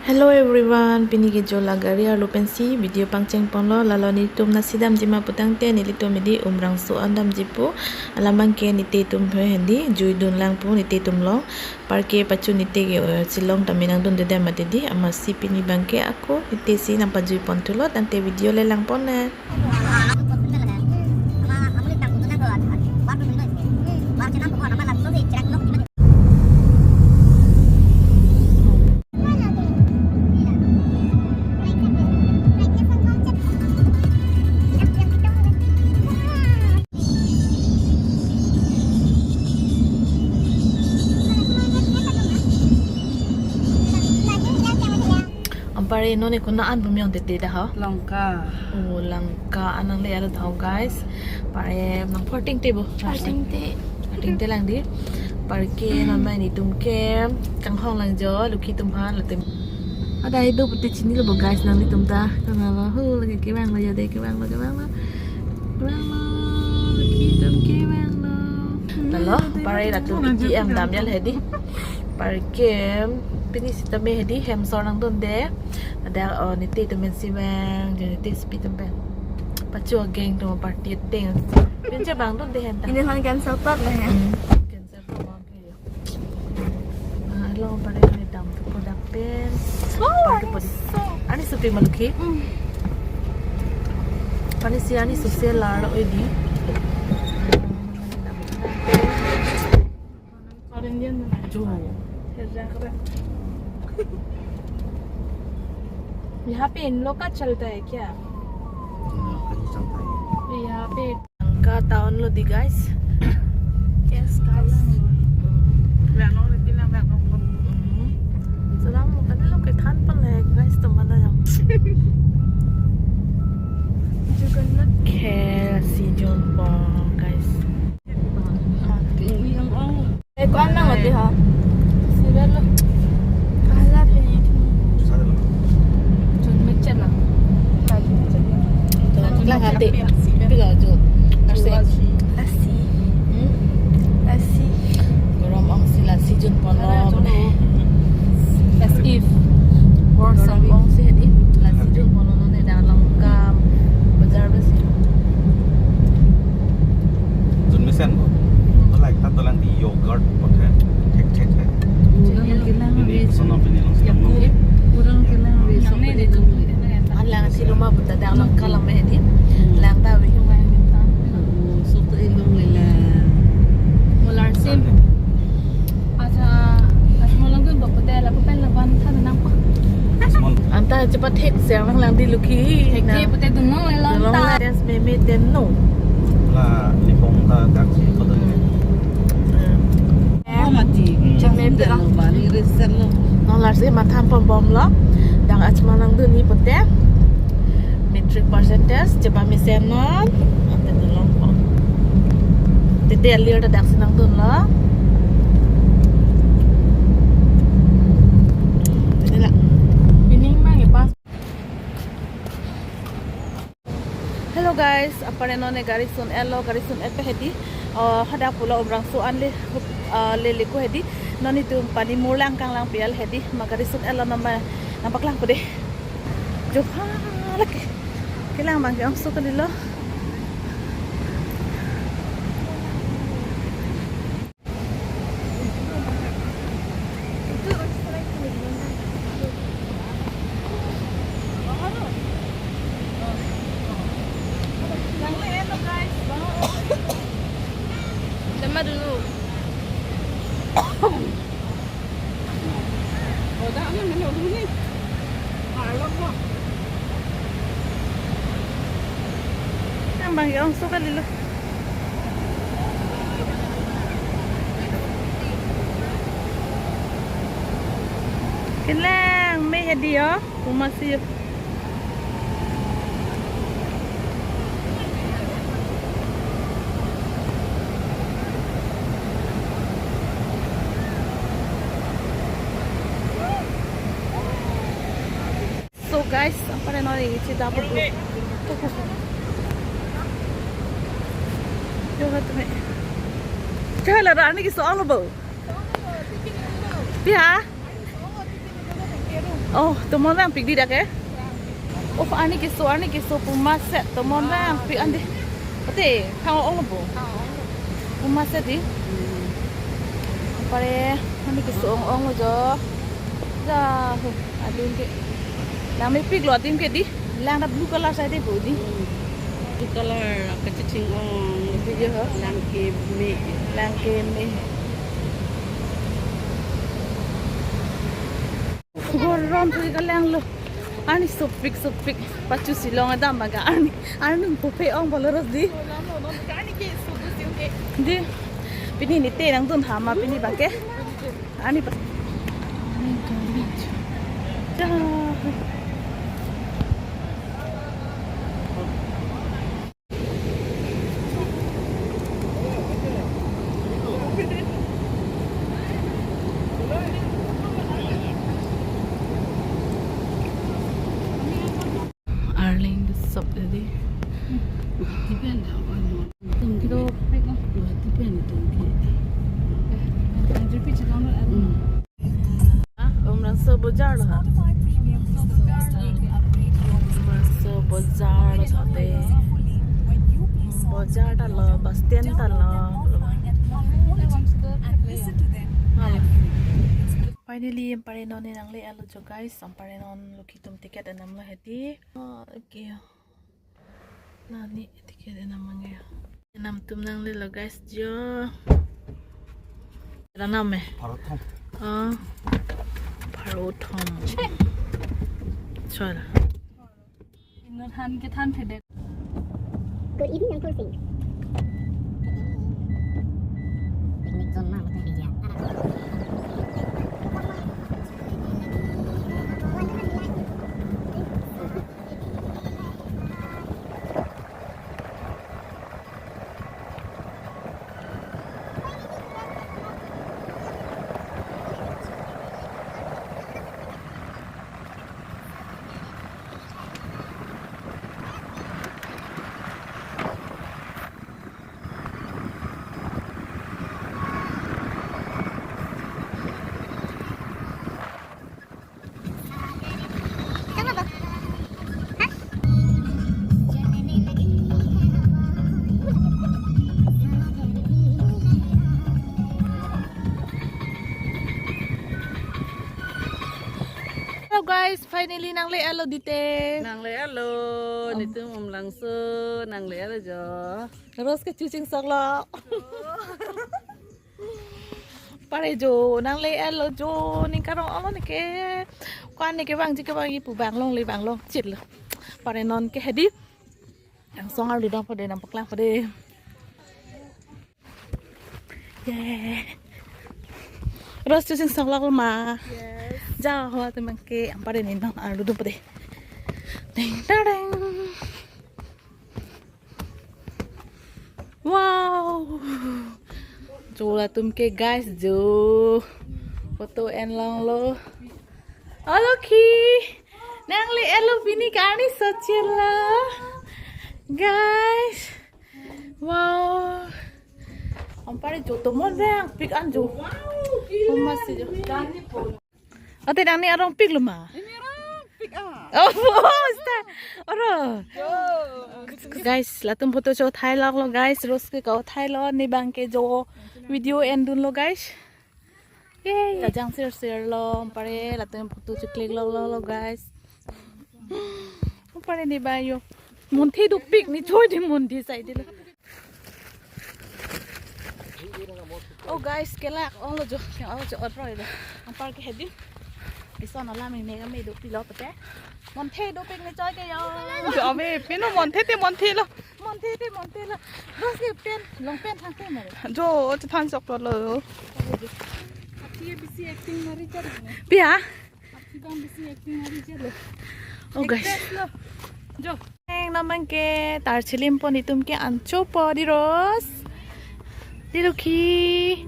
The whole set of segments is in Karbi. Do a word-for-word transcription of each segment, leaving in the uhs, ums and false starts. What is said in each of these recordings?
Hello everyone, pini ke jo la gari arlo pensi video pangcheng ponlo. Lalo nelitum nasi damji ma putangte nelitum hedi Umrangso an damji pu. Alam abangke nelitum hedi jui dunlang pu nelitum along. Parke pachu nelitum ke, eh, Shillong ta me nangdunde dam mati hedi. Amatsi pini abangke ako nelitum si nangpajui ponthulo, tangte video le lang pon ne. Anpar non ne konat an pu me ong tete dah ha? Lanka. Oh, Lanka an nangle alo tho guys. Pare nang fourteen te bo. Fourteen te. Fourteen te lang hedi. Parke non mai nelitum ke kanghon lang jo, lukhi atum aphan latum. Ada ido pute chinilo bo guys nanglitum ta. Kanglo hu lake kevanglo ya de, kevanglo, kevanglo. Kevanglo, lukhi atum kevanglo. Lalo, pare latum E T M dam ya hedi. Parke pini sitame hedi hem sor nangdunde. Ada, oh, nelitum pensi vang, jo nelitum si pi atum pen. Pachu ageng atum party ateng. Pini che bang dunde hem ta. Pini han cancel tot le he. Hmm. Cancel tot bang ke ya. Ah, lo pare kami dam tu produk pen. Oh, party podi. Ani supi ma lukhi. Hmm. Pani si ani susi lalo hedi. South Indian bana hai. Jo. यहाँ पे इन लोग का चलता है क्या? हाँ, कहीं चलता है। यहाँ पे Lanka town lo hedi guys. Yes, guys. Lang lo, lang lo, lang lo. Hmm. Salam lo, kan lo ke than pan le guys, teman aja. Jagannath. Ke si jumpa guys. Eh, kau anak mati ha? Sudah lo. Kalah pe ni. Jun macam na. Kalah hati. Pila jun? Lasi. Lasi. Hmm? Lasi. Gorom ong si lasi jun pon lo. Lasi. Gorom ong si hedi. Lasi jun pon lo ne dalam kam. Bazaar besi. Jun mesen bo. Like ta dolang di yogurt pakai. Thek thek thek. Kurang kelang ini ri. Sono pini long silang long. Kurang kelang ri. Sono pini long. An lang si loma buta dak lang kalang me hedi. Lang ta wi. Oh, soto ilong lela. Molar sim. Acha, acha molang dun bapak teh lapu pen lawan than nang pa. Anta cepat hek siang lang di lukhi. Hek na. Dia putih dunong lela. Dunong ta. Dance meme tenno. La, ni pong ta dak si ko tu. Hmm. Oh, mati. Hmm. Cek me bilang. Bali research lo. Non lasi mathan pon bom lo. Dak achma nangdun ni pute. Matric percentage, coba mesen non. Ante dun long pon. Tete alir ta dak si nangdun lo. Tete la. Bining mang ya pas. Hello guys, apar non ne gari sun-et lo, gari sun-et pe hedi. Oh, hadak pulo Umrangso an le, ah, le le ko hedi. Non nelitum pani murlang kanglang pial hedi. Ma gari sun-et lo nama nangpaklang ko de. Jo pha lake. Kelang abang ke ongso kalilo. Lama dulu. Nang bang ongso kalilo. Kelang me hedi yo, kumasi yo. So guys, apar non ini cerita apa bu? Yo, hatu me. Chala rani ki soal bo. Pi ha? Oh, tomon vangpik dei dak ke? Oh, arni keso, arni keso pu ma set tomon vangpik an dei. Pate, khang ong lo bo. Pu ma set dei. Pare, arni keso ong ong lo jo. Ja, ho, adim ke. Lang mepik lo adim ke dei. Lang ta blue color sai dei bo dei. Blue color, kachecheng ong. Video ho. Lang keme. Lang keme. Gorom pui kalang lo. Arni sopik sopik. Pachu silong adam baga arni. Arni pupe ong bolo ros dei. Dei. Pini ne te nangdun hama pini bangke. Arni pa. Ja. Arleng ke sop tadi. Depend on. Tum kilo. Depend tum ki. Repeat. Hmm. Umrangso bojar lo ha. Umrangso bojar lo ha te. Bojar ta lo, bus stand ta lo. Finally, ampare non ne nangle-et lo jo guys, ampare non Lokhi atum ticket enam lo hedi. Okay. Nani ticket enam mangya. Enam atum nanglelo guys jo. Ranam eh. Pharo thom. Ah. Pharo thom. Chal. Inut han kethan thedet. Good evening, Uncle Singh. Picnic zone ma mata media. Hello guys, finally nangle-et lo dei te. Nangle-et lo, netum Umrangso, nangle-et lo jo. Rose ke chuching sok lo. Pare jo, nangle-et lo jo, ning karong olo ne ke. Ko-an ne ke vangji ke vangji pu vang longle vang longchit lo. Pare non ke hedi. Angsong arlu dam pade, nangpaklang pade. Yeah. Rose chuching sok lo ma. Yes. Ja ho atum ke ampare ne non arlu dam pade. Ding dang dang. Wow. Jo latum ke guys jo. Photo en longlo. O Lokhi. Nangle-et lo pini karni sochela. Guys. Wow. Ampare jo tomon vangpik an jo. Wow, gila. Umasi jo. Ate nangli arongpik lo ma? Neli arongpik ah. Oh, oh, sta. Oro. Yo. Guys, latum photo cho thai lok lo guys, Rose ke ko thai lo, ne bang ke jo video endun lo guys. Yay. Kajang sir sir lo, pare latum photo cho click lo lo lo guys. Pare ne ba yo. Monthe dopik ne choi de monthe sai de lo. Oh guys, kelak ong lo jo, ke ong lo jo, ot roi lo. Ampar ke hedi. Ison alam ne kami dopik lo pete. Monthe dopik ne choi ke yo. Jo ave, pino monthe te monthe lo. Monthe te monthe lo. Dos ke pen, long pen thang te mare. Jo, o than sok lo. Ati bisi acting mari char ne. Pia? Ati bang bisi acting mari char lo. Oh guys. Actress lo. Jo. Nang namang ke tar chilim pon itum ke ancho po dei Rose. Dei Lokhi.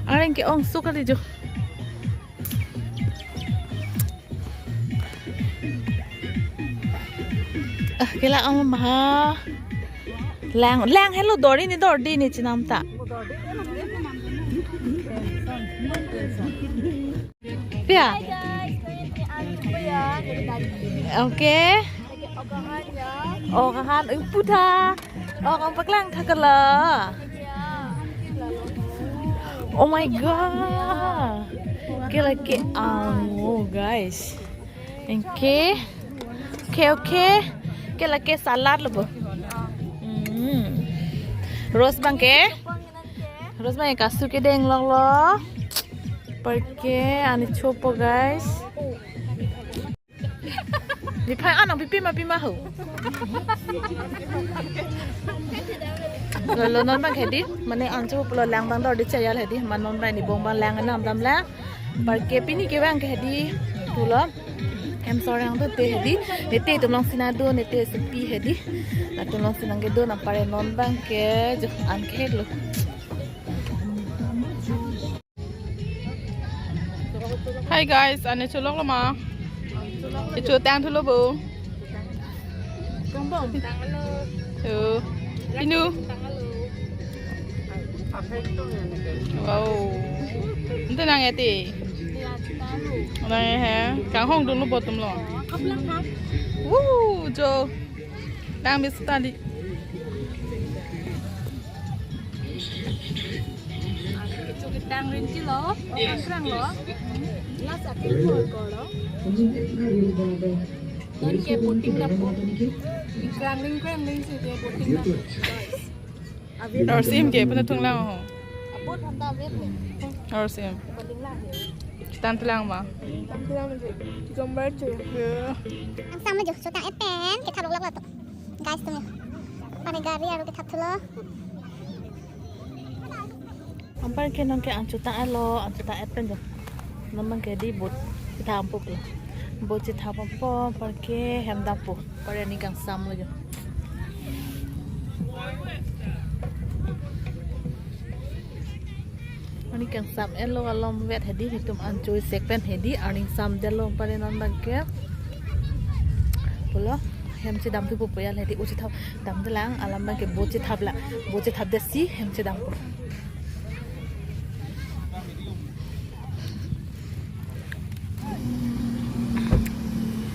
Areng ke ong suka dei jo. Ah, kela ong maha. Lang, lang helo dor dei ne dor dei ne chenam ta. Okay. Ok ahan, eh, putha. Ok, ang paklang thakala. Oh my God. Ke lake ang, oh, guys. Okay. Okay, okay. Ke lake salad lo bo. Hmm. Rose abang ke? Rose abang ke kasu kedeng lok lo. Parke ani chopo, guys. Di phai anong pipi ma pima ho. Lo, lo, non abang ke hedi, mane ancho pulo lang abang dor di chayal hedi, ma non abang ni bong abang lang anam dam lang. Parke pini ke abang ke hedi, pulo. Hem sorang tu te hedi, nete atum along si nangdo, nete sepi hedi. Latum along si nangkedo, na pare non abang ke, jo an ke lo. Hi guys, ane cholok lo ma? Ichu tang thulo bo. Kambom. Oh. Pinu. Wow. Ente nang eti. Nang he. Kanghong dun lo bo atum lo. Woo, jo. Tang bis tadi. Ichu ketang rinci lo, oh, kangkrang lo. Last akhir mo ko lo. Non ke boating dap po. Kangkrang ring kangkrang ring si ke boating dap. Guys. Or sim ke puna thung lang ho. Abot hanta abet le. Or sim. Paling lah ya. Tan tulang ma. Tan tulang ma je. Gambar je. Ang sama jo, so tang-et pen, kethap lok lok lo to. Guys, tum yo. Pare gari aru kethap thulo. Anpar ke non ke angchu tang-et lo, angchu tang-et pen jo. Non abang ke hedi boat chethap po pulo. Boat chethap po, anpar ke hem dap po. Pare ani kangsam lo jo. Ani kangsam-et lo alom vet hedi, netum angchu sek pen hedi, arning samdet lo pare non abang ke. Pulo, hem chedam thu po pu ya hedi, o chethap dam de lang, alam abang ke boat chethap la, boat chethapdet si, hem chedam po.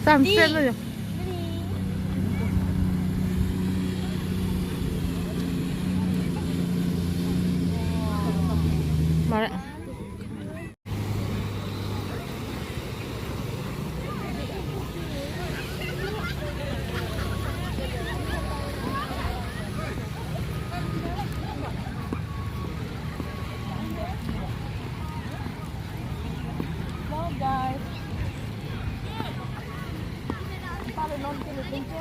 Samsel lo jo. Mare. Hello, guys. Pare non ke nelitum ke.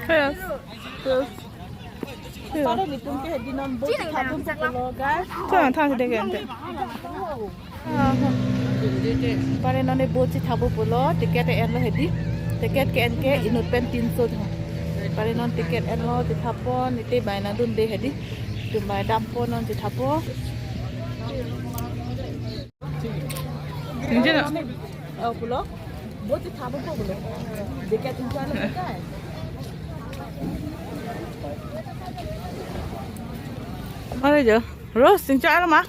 Yes. Yes. Pare nelitum ke hedi non boat chethap dun po pulo, guys. Thang, thang, dek, dek. Pare non e boat chethap po pulo, ticket e-en lo hedi. Ticket ke-en ke inut pen tinso tha. Pare non ticket en lo, chethap po, nete bai nangdunde hedi. Tum bai dam po non chethap po. Tingje na. Oh, pulo. Boat chethap po pulo. Ticket tingje lo kai. Are jo. Rose, tingje lo ma?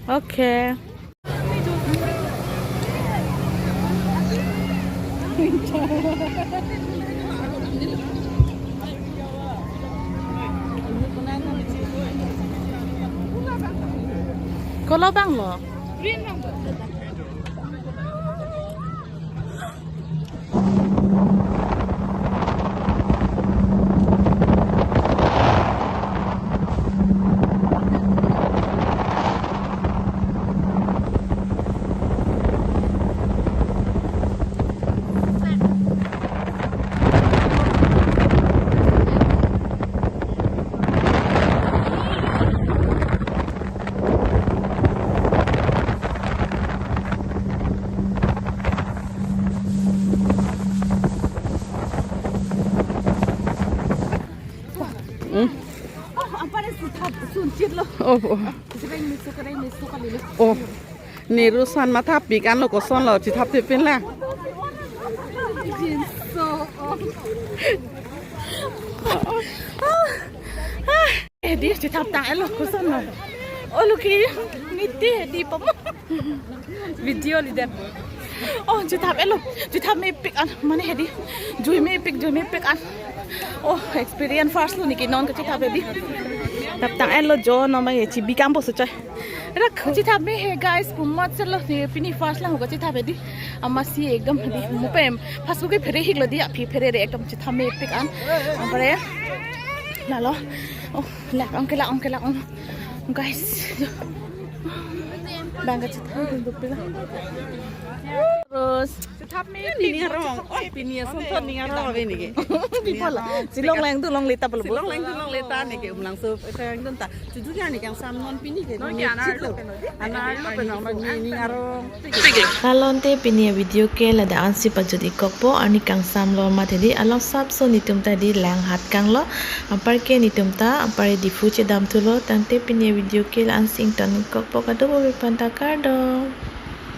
Okay. Kolo abang lo? Hmm. Oh, anpar si thap sunchit lo. Oh, oh. Kereng miso, kereng miso kali lo. Oh. Neru san matha pik an lo, koson lo chethap thepin la. Jinso, oh. Eh, di chethap tang-et lo, koson lo. Oh, lo ki miti di pamo. Video leader. Oh, chethap-etlo. Chethap mepik an. Mane hedi. Jui mepik, jui mepik an. Oh, experience first lo niki non kachethap hedi. Thaptang-etlo jo no ma ye chibi kampo so choi. Rak chethap me he guys, pumat selo ne pini first lang kachethap hedi. Amatsi ekdom hedi. Mupem. First ko ke phere hiklo di aphi phere re ekdom chethap mepik an. Ampare. Lalo. Oh, lak ong ke lak ong ke lak ong. Guys. Bang kachethap dun dupila. Terus. Chethap me pik. Ning arong. Oh, pini asonthot ning arong ave niki. Pipol. Si longle ingdun longle ta palo. Si longle ingdun longle ta niki, umlangso ete ingdun ta. Chuju ya niki kangsam non pini ke. Non ke anar lo peno. Anar lo peno, ma ning arong. Lalo tangte pini avideo ke ladak ansi pajut-ik kokpo, arni kangsam lo mate di, along sapso netum ta di lang hat kanglo, anparke netum ta anpar Diphu chedam thulo, tangte pini avideo ke la ansi ington-ik kokpo, kadokave aphan ta kardom.